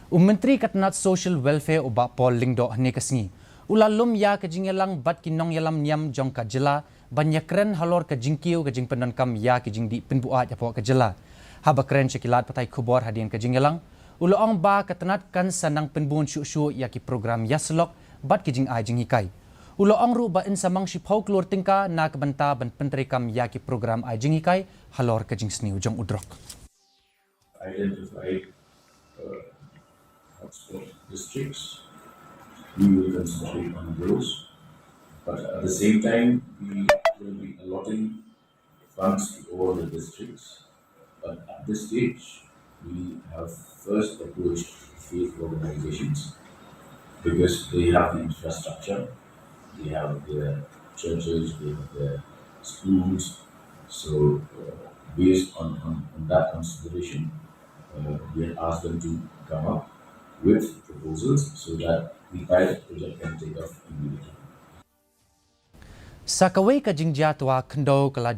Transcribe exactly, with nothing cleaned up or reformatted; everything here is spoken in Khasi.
U Myntri ka tnat Social Welfare u Bah Paul Lyngdoh hynne ka sngi u la lum ïa ka jingïalang bad ki nongïalam niam jong ka jylla ban ïakren halor ka jingkiew ka jingpyndonkam ïa ki jingdih pynbuaid hapoh ka jylla. Haba kren sha ki lad pathai khubor hadien ka jingïalang, u la ong ba ka tnat kan sa nang pynbun shuh shuh ïa ki program ïasyllok bad ki jingai jinghikai. U la ong ruh ba yn sa mang shiphew klur tyngka na ka bynta ban pyntreikam ïa ki program ai jinghikai halor ka jingsniew jong u drok. Identify uh, hotspot districts. We will concentrate on those. But at the same time, we will be allotting funds to all the districts. But at this stage, we have first approached faith organizations because they have the infrastructure, they have their churches, they have their schools. So, uh, based on, on, on that consideration, uh, we have asked them to come up with proposals so that the pilot project can take off immediately. Sa kawei ka jingjia twa khyndew ka la jia